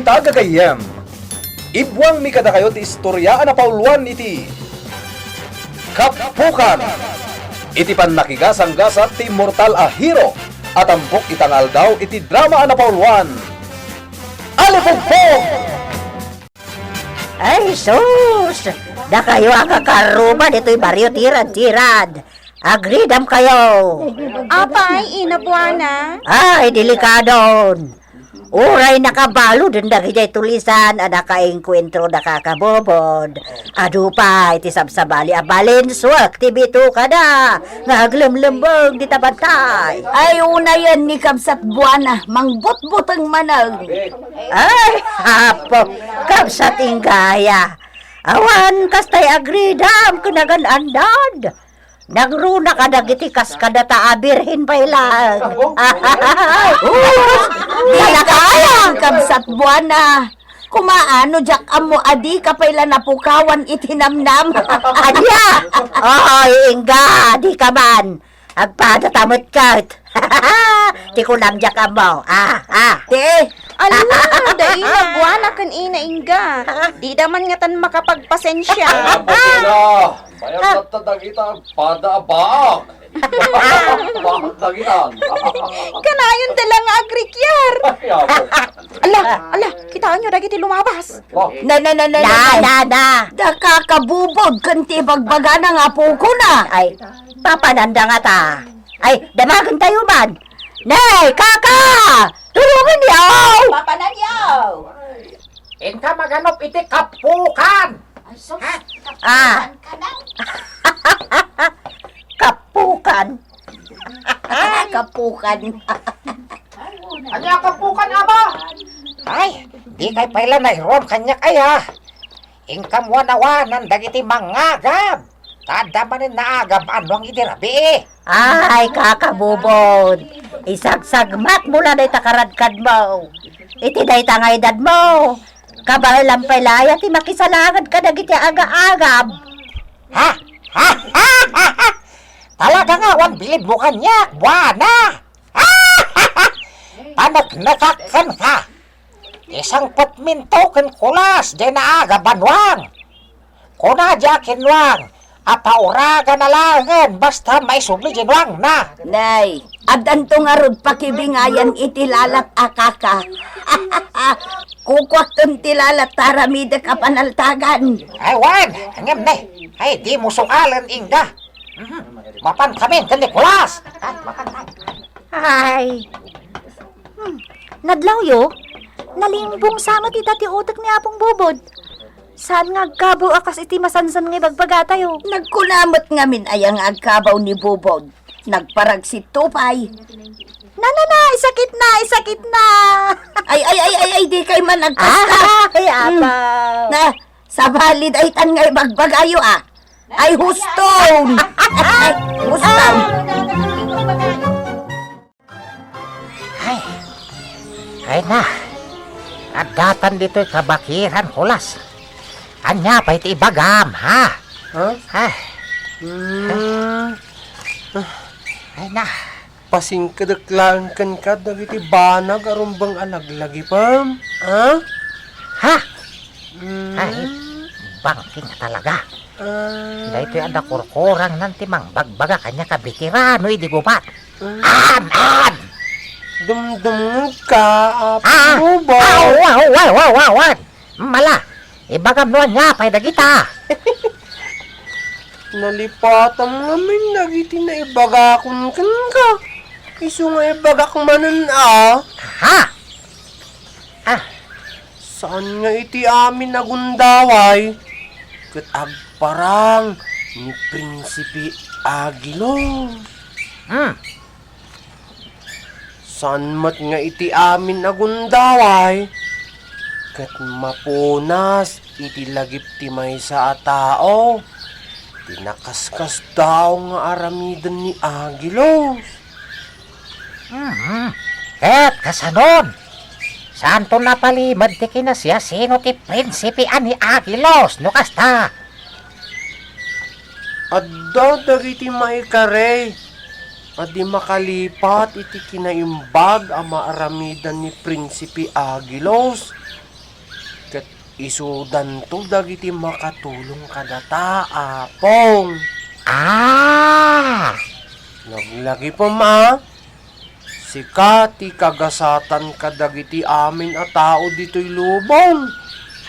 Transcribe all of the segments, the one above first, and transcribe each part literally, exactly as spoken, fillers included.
Tagagayyem, ibuangmi kadakayo ti istoria a napauluan iti Kapukan, iti pannakigasanggasat ti immortal a hero a tampok ita nga aldaw iti drama a napauluan, Alipugpog! Ay, sus! Dakayo a kakarruba ditoy barrio Tirad-tirad. Agridam kayo. Apay, Ina Buana? Ay, delikadon. Uray nakabaluden dagidiay tulisan a nakaengkuentro da Kaka Bobod. Adu pay ti sabsabali a balinsuek ti bitukada nga aglemlembeng dita bantay. Ay, unayen ni Kabsat Buana, mangbutbuteng manen. Ay, apo, Kabsat Inggay. Awan kastay agridam ken agan-andad. Nagruna kadagiti kaskadata a birhen pay laeng. Sus! Di kaya, Kabsat Buana. Kumaano, diak ammo a dika pay la napukawan iti namnam. Ania? Oy, Inggay, dika man. Agpadata met ket. Ti kunam diak ammo. Ah, ah. Te, ala, da Ina Buana ken Ina Inggay. Dida man ngatan makapagpasensia. Ay, apo, Tina. Mayat latta dagita agpada a baak. Baak dagitan. Kanayon da la nga agrikiar. Ay, apo. Ala, ala, kitaenyo dagiti lumabas. Oh. Na, na, na, na, na, Na, na. na, na. Da Kaka Bobod ken ti ibagbagana nga apokona. Ay, papananda ngata. Ay, damagentayo man. Nay, Kaka! Tulonganyo! Papananyo! Inka maganop iti kapukan! Ay, sus, Ah. kapukan ka na? Kapukan. Kapukan. Ania kapukan, Ama? Ay, dikay pay la nairuam kaniak aya. Inkam wanawanan dagiti mangagab. Ta adda manen naagab a nuang idi rabii. Ay, Kaka Bobod, isagsagmakmo la dayta karadkadmo. Iti dayta nga edadmo, kabaelam pay la aya ti makisalanged kadagiti aga-agab. Ha? Ha? Ha? Ha? Ha? Talaga nga awan bilibmo kaniak, Buana. Paneknekak kenka. Ti sangpetminto ken kulas diay naagab a nuang. Kuna diay nuang a pauragan a laengen basta maisubli diay nuangna. Nay, addanto ngarud pakibingayan iti lalat a kaka. Kukuakton ti lalat ta aramidek a panaltagan. Ay, wen, ngem ne. Ay, dimo sukalen, Inggay. Mhm. Mapan kami ken ni Kulas. Ay, mapan tayo. Ay. Hmm. Nadlawyo, nalimbong sa met ita ti utek ni Apong Bobod. Saan nga agkabaw a kas iti masansan nga ibagbagatayo? Nagkuna met ngamin aya nga agkabaw ni Bobod. Nagparagsitto pay. Na, na, na, isakit na, isakit na. Ay, ay, ay, ay, ay, dikay man agkasta. Ay, Hmm. apaw. Na, sabali daytan nga ibagbagayo, ah. Ay, huston! Ay, huston! Ay, ay na. Addatan ditoy kabakiran, Kulas. Ania pay ti ibagam, ha? Ha? Ay. Hmm. Ay na. Pasingkedek laeng kenka dagiti banag a rumbeng a laglagipem, a? Ha? Mm. Ay, bangking talaga. Ah. Daytoy adda kurkurangnan ti mangbagbaga kaniak a beterano idi gubat. Ah. An, an! Dumdumngegka, Apo Ah! Rubo. Ah, wa, wa, wa, wa, wa! Mala, ibagam no ania pay dagita. Nalipatam ngamin dagiti naibagakon kenka. Isu nga ibagak manen a. Ha? Ah. Saan nga iti amin a gundaway ket agparang ni Prinsipe Aguilos. Hmm. Saan met nga iti amin a gundaway ket mapunas iti lagip ti maysa a tao ti nakaskasdaaw nga aramiden ni Aguilos. Mhm. Ket kasanon? Saanto napalimed ti kinasiasino ti prinsipe a ni Aguilos no kasta? Adda dagiti maikarey a di makalipat iti kinaimbag a maaramidan ni Prinsipe Aguilos. Isudanto dagiti makatulong kadata, Apong. Ah! Laglagipem a, sika ti kagasatan kadagiti amin a tao ditoy lubong.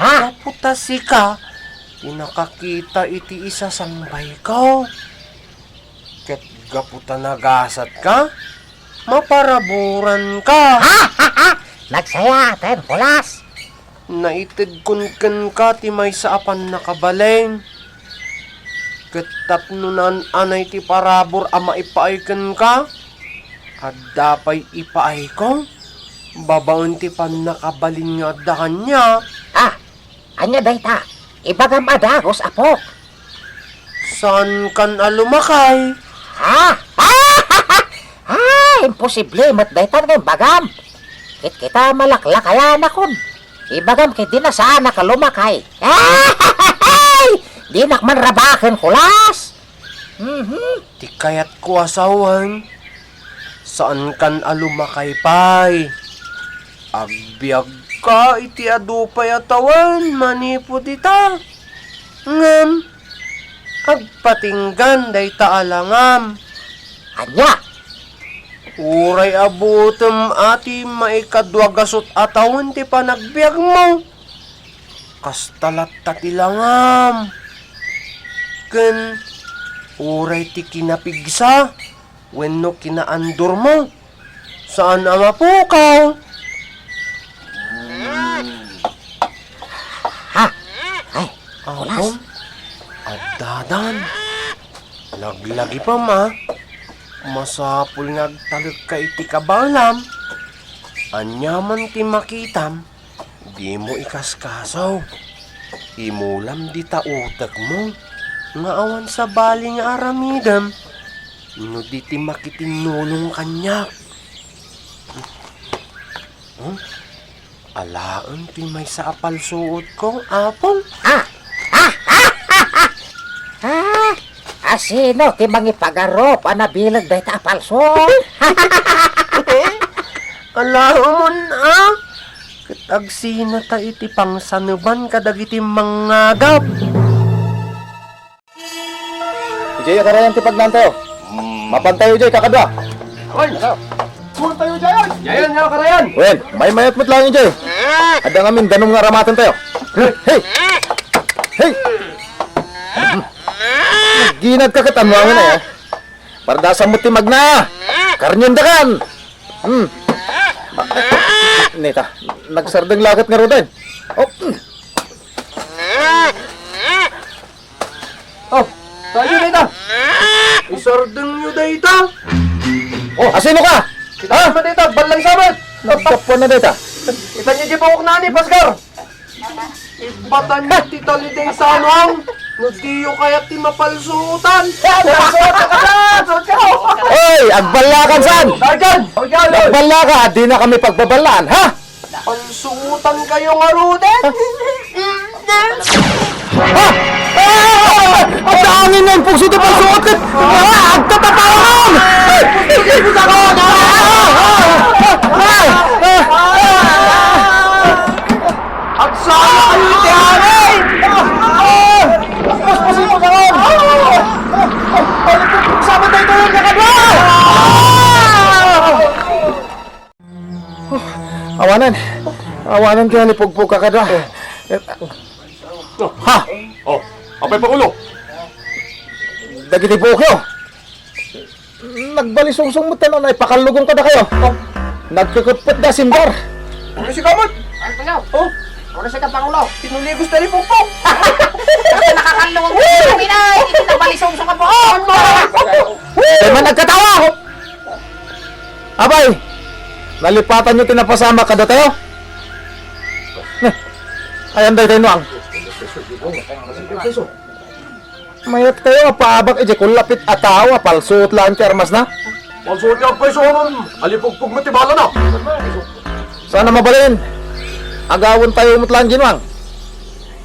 Ha? Gapu ta sika ti nakakita iti isasangbayko. Ket gapu ta nagasatka, maparaburanka. Nagsayaaten, Kulas. Naitedkon kenka ti maysa a pannakabalin. Ket tapno naan-anay ti parabur a maipaay kenka, adda pay ipaayko babaen ti pannakabalin nga adda kaniak. Ah, ania dayta? Ibagam a dagus, apok. Saankan a lumakay? Ha? Ah, imposible met dayta nga imbagam. Ket kita malaklakayanakon. Ibagam ket di na saanak a lumakay. Dinak man rabaken, Kulas. Mhm. Ti kayatko a sawen, saankan a lumakay pay. Agbiagka iti adu pay a tawen manipud ita. Ngem agpatinggan dayta a langam. Ania? Uray abutem a ti maikadua gasut a tawen ti panagbiagmo, kasta latta ti langam. Ken uray ti kinapigsa wenno kinaandurmo, saan a mapukaw. Ha? Ay, Kulas. Apong, addadan. Laglagipem a, masapul nga agtalekka iti kabaelam. Aniaman ti makitam, dimo ikaskaso. Imulam dita utekmo nga awan sabali nga aramidem no di ti makitinnulong kaniak. Hmm? Alaem ti maysa a palsuotko, Apong. Ah! Ah! Ah! Ah! Ah! Asino ti mangipagarup a nabileg dayta a palsuot? Alaemon a, ket agsinata iti pangsaneban kadagiti mangngagap. Idiay a karayan ti pagnaantayo. Mm. Mapantayo idiay, kakadua. Oy! Mapantayo idiay! Idiay a karayan! Wen, maymayat met laeng idiay. Adda ngamin danum nga aramatentayo. Hey! Hey! Ginad ka ket anuangen aya. Pardasam met ti magna. Karniendakan. Hmm. Neta, nagsardeng la ket ngaruden. Oh. Hmm. Oh, tayo dayta. Isardengyo dayta. Oh, asino ka? Kita mo dayta, ballang sabat. Nagtapuan na dayta. Kita niyo di bukok na ni Pascar. Ibatan niyo ti talidaysanuang. No diyo kayat ti mapalsutan. Oy, agballakan san? Sergeant! Sergeant! Agballaka, di na kami pagbaballaan, ha? Palsutan kayo ngaruden? Ha? Ah! Ang dangin nga impugso ti palsuot ket, ah, agtatapawan! Agsala kayo iti amin! Paspasin mo sa akin! Sabi tayo tayo kakadwa! Oh, awanan. Awanan ti nalipugpog, kakadwa. Oh. Ha? Oh, apay, Pangulo? Dagiti buokyo. Nagbalisungsong met, ano, naipakallugong kadakayo. Oh. Nagkukutpot da simbar. Ano si Kamot? Ano, Pangulo? Oh. Ano si Kapangulo? Pinuligos na ni Pugpog. Nakakallugong kami na, hindi na balisungsong ka po. Ano? Di man nagkatawa. Apay, nalipatan nyo ti napasamak kadatayo? Ne, ayan daytoy nuang. Mayat kayo a paabak iti kullapit a tao a palsuot laeng ti armasna? Palsuot nga agpayso, ngan alipugpog met ti balana. Saan a mabalin? Agawen tayo met laeng, Ginwang.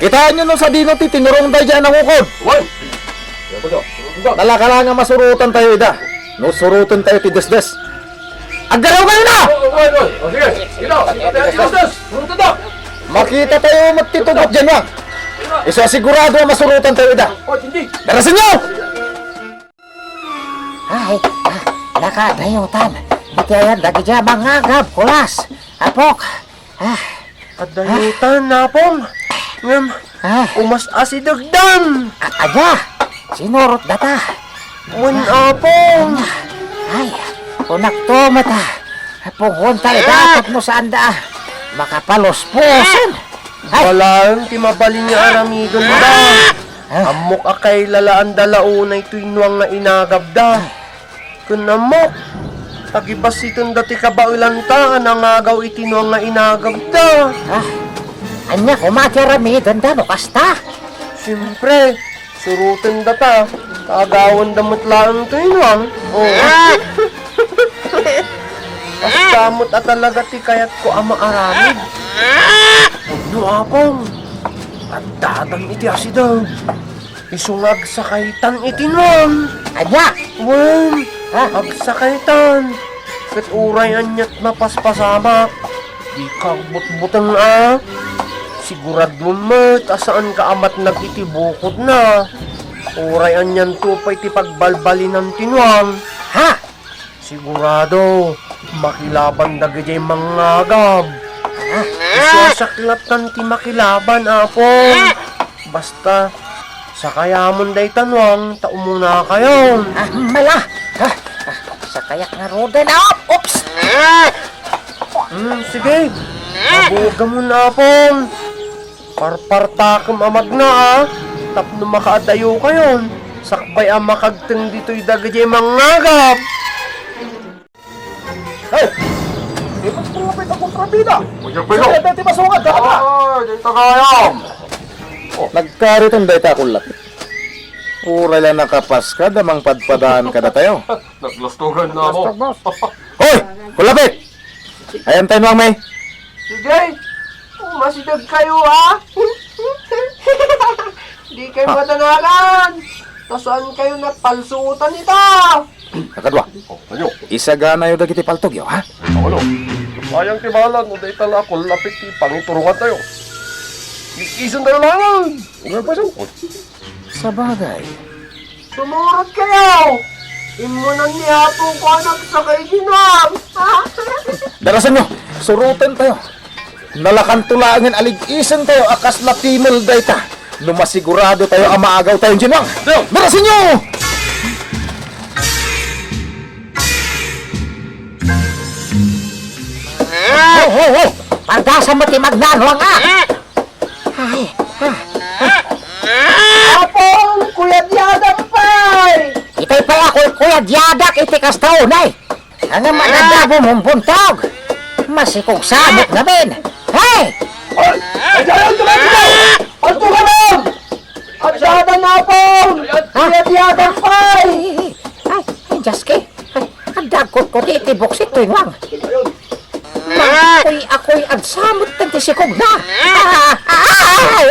Kitaenyo no sadino ti tinurong daydiay a nangukod. Wen! Nalaka la nga masurotan tayo ida. No suroten tayo ti desdes. Aggaraw kayo na! Wen, wen. O, sige. Sige na. Sige na. Sige na. Suroten na. Makita tayo met ti tugot diay, Wang. Isu a sigurado a masurotan tayo ida. Darasenyo! Ay, ah, nakadayotan. Iti ayan dagiti a mangagab, kulas. Apok. Ah, Adayotan, Apong. Ngem, ah, umas-asidegdan. A-, aya, sinurot data. Wen, Apong. Ay, kunakto met a. Pugonta ida tapno saanda a makapalosposen. Ay. Balaan ti mabalin nga aramidenda. Ah. Ammok a kailalaanda la unay toy Nuang nga inagabda. Ken ammok, ta gibassitenda ti kabaelanta a nangagaw iti Nuang nga inagabda. Ah, ania koma ti aramidenda no kasta? Siempre, surotendata, ta agawenda met laeng toy Nuang. Oh. Kasta met a talaga ti kayatko a maaramid. Pudno, Apong. Addatan iti asideg. Isu nga agsakaytan iti Nuang. Ania? Wen, ha? Agsakaytan. Ket uray aniat mapaspasamak, dika agbutbuteng a. Siguraduem met a saanka a matnag iti bukodna. Uray anianto pay ti pagbalbalinan ti Nuang. Ha? Sigurado, makilaban dagidiay mangngagab. Ah? Isuasaklattan ti makilaban, Apo. Basta, sakayamon dayta Nuang ta umunakayon. Ah, mala! Ah, ah, sakayak ngaruden. Ah, oops! Hmm, sige. Mabugamon, Apong. Parpartakem a magna, a, tapno makaadayokayon, sakbay a makagteng ditoy dagidiay mangngagab. Hey! Ipagpulapit a kontrabida! Mayat pay, no? Sige, ti masungad, ha? Ay, dayta gayam! Nagkariton dayta a kullapit. Uray la nakapaskad a mangpadpadaan kadatayo. Naglastogan na ako. Lastog, boss. Hoy! Kullapit! Ayan tayo, Nuang May. Sige. Umasideg kayo, ha? Di kayo madanagan. Ta saan kayo napalsutan ita? Kakadua. Oh, ano? Isaganayo dagiti paltogyo, ha? Ano? Sayang ti bahala no dayta la a kullapit ti pangiturongan tayo. Isen tayo laeng. Ano pa siya? Sabagay. Sumurot kayo! Immunan ni Apo ko anak sa kay Ginang! Darasan nyo! Surutan tayo! Nalakanto laengen a lig-isen tayo a kasla timel dayta no masigurado tayo a maagaw tayo, Ginang! Darasan nyo! Ho, ho, ho! Pardasam met ti magnanuang, ah! Ay, ah, ah. Apong, kuyat yadam pay! Itay pay a kuy-, kuyat yadak iti kasta unay. Ngem adda bumbungbungtog. Masikog sabot ngamin. Hey! Ay, ay, ay, ay, ay, ay! Adda ka na! Adda ka na, Apong! Ha? Kuyat yadam pay! Ay, ay, ay, Jaski. Ay, adda agkutkuti iti buksit toy Nuang. Mangkuy-akuy-adsa met ti sikogna. Ay! Ay!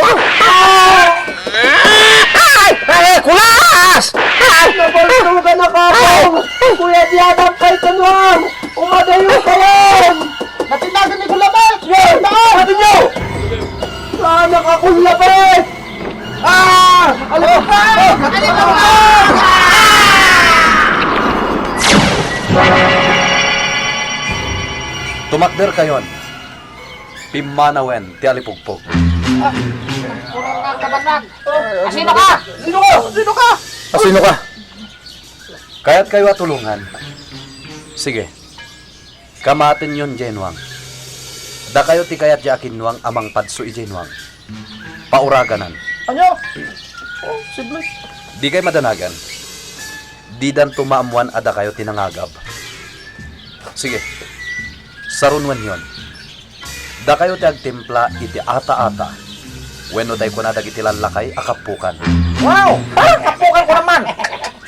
Ay! Ay! Kulas! Ay! Nabalsugan na, Apong! Ay! Kuyat yadam pay ti Nuang! Umadayo kayon! Natinagan ni Kulabay! Yes! Pati nyo! Saan nakakulabay? Ah! Ano ba? Ano ba? Tumakder kayon. Pimmanawen ti alipugpog. Ah, puro nga kabanag. Asino ka? Sino ka? Sino ka? Asino ka? Kayat kayo a tulongan? Sige. Kamatenyon diay Nuang. Dakayo ti kayat diay akinnuang a mangpadso idiay Nuang. Pauraganan. Ania? Oh, sibli. Dikay madanagan. Didanto maammuan a dakayo ti nangagab. Sige. Sarunuenyon. Dakayo ti agtimpla iti ata-ata. Wenno tay kuna dagiti lallakay a kappukan. Wow! Ah, kappukan ko naman!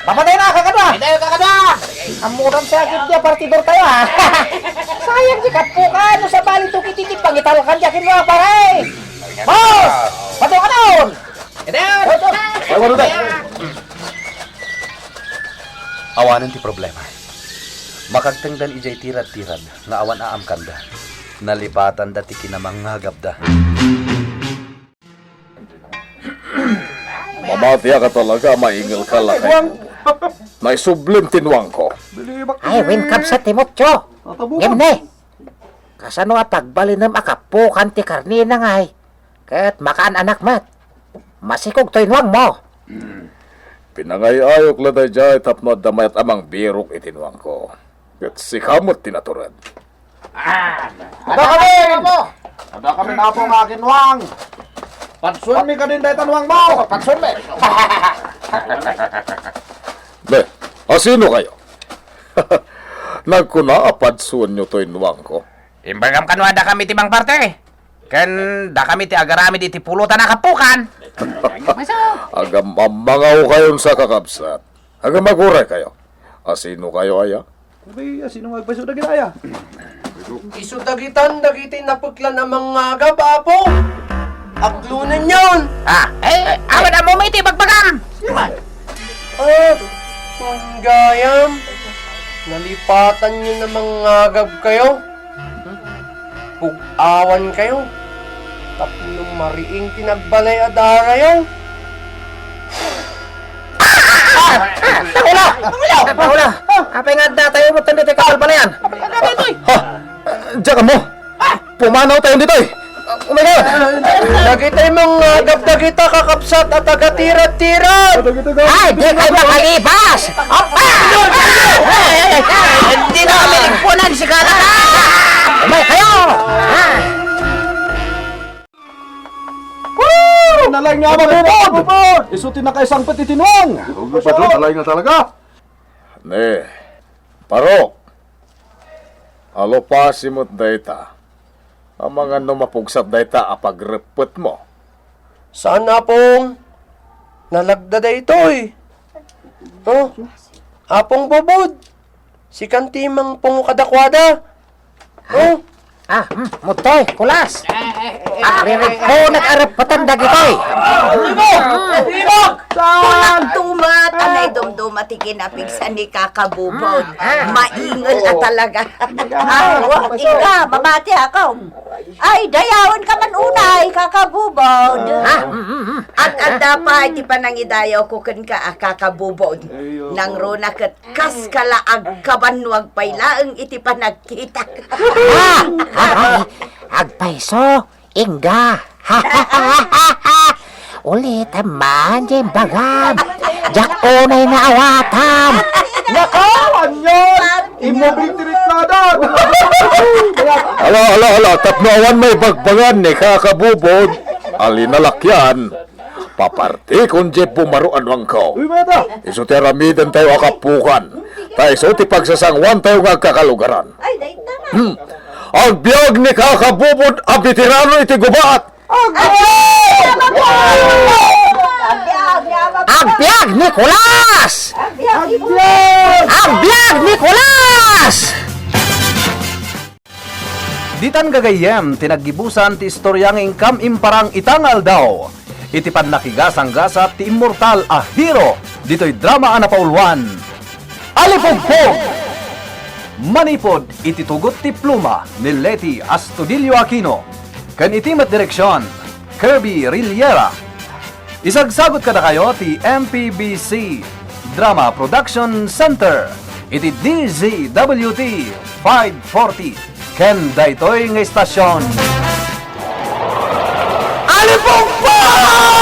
Papatay na, kakadwa! Ay, tayo, kakadwa! Ammudan sa agid dia partidor tayo, ah! Sayang ti kappukan, no sabali to kiti ti pangitalkan dia kinwa, pare! Boss! Pato ka doon! Ay, tayo! Ay, walo na! Awanen ti problema. Makagtengdan idiay tirad-tirad nga awan aamkanda. Nalipatanda ti kinamangngagapda. Mamatiaka talaga, maingel ka, lakay. Naisublim ti nuangko. Ay, wen, kabsat ti mutyo. Ngem ne, kasano a pagbalinem a kapukan ti karnina ngay? Ket makaan-anak met. Masikog toy nuangmo. Pinangay-ayok la daydiay tapno adda mayat a mangbirok iti nuangko. Ket sika met ti natured. Adda kami! Adda kami, Apo, nga akinnuang. Padsuenmi kadin dayta nuangmo. Padsuenmi. Ne, asino kayo? Nagkuna a padsuenyo toy nuangko. Imbagam kano a dakami ti mangparte. Ken dakami ti agaramid iti pulutan a kapukan. Agam-ammangaw kayon sa kakabsat. Agamaguray kayo. Asino kayo, aya? Abay, asino nga agpayso dagita, aya? Isu dagitan, dagiti napeklan a mangngagap, Apo. Aklonenyon. Ah, eh, awan ammo iti bagbagam. Ah, gayam, nalipatanyo a mangngagap kayo. Pug-awan kayo. Tapno mariing ti nagbalay a darayo. Pangulo! Pangulo! Apay nga adda tayo mo tanda ti kabalbalayan? Ha? Diyak mo! Pumanaw tayo ditoy! Oh my God! Dagitoy mangngagap dagita kakabsat a taga-Tirad-Tirad! Ay, di kayo makalibas! Apa! Hindi na kami nagpunan si Kalaka! Umay kayo! Ah! Woo! Nalaing nga, Apo Bubod! Isu ti nakaisangpet iti nuang! Uy, Patron, nalaing nga talaga! Ne, Parok, alupasi met dayta. Amangan no mapugsat dayta a pagreppetmo. Saan, Apong? Nalagda daytoy. Oh, Apong Bubod, sikan ti mangpungo kadakuada. Oh, ah, hmm, mutoy, kulas. Agriripon a reppeten dagitoy. Saan? Kunakto met a naidumduma ti kinapigsa ni Kaka Bubod. Ah. Maingel a talaga. Ah, wa, ika, mamati ako. Ay, dayawen ka man unay, Kaka Bubod. Ah, mm, mm, mm. At adda pay ti panangidayawko kenka a Kaka Bubod. Nangruna ket kas kala agkabannuag pay laeng iti panagkitak. Ah! Ah, ah, agpayso, ingga. Ulitem man, diay imbagam. Diak unay naawatan. Nakawan yan! Immobile ti riknada! Ala, ala, ala, tapno awan maibagbagan ni Kaka Bubod, a linalakyan. Papartikon diay bumaro a nuangko. Uy, mayat a! Isu ti aramidentayo a kapukan. Ta isu ti pagsasanguantayo nga agkakalugaran. Ay, dayta na. Hmm. Agbiag ni Kaka Bubod a beterano iti gubat. Agbiag! Agbiag! Agbiag, Nicolas! Agbiag! Agbiag, Nicolas! Ditan gagayyem ti naggibusan ti istorya nga inkam imparang ita nga aldaw iti pannakigasanggasat ti immortal a hero ditoy drama a napauluan, Alipugpog! Manipud iti tugot ti pluma ni Leti Astudillo Aquino ken iti met direksion, Kirby Rillera. Isagsagut kadakayo ti M P B C Drama Production Center iti D Z W T five forty ken daytoy nga istasion. Alipugpog!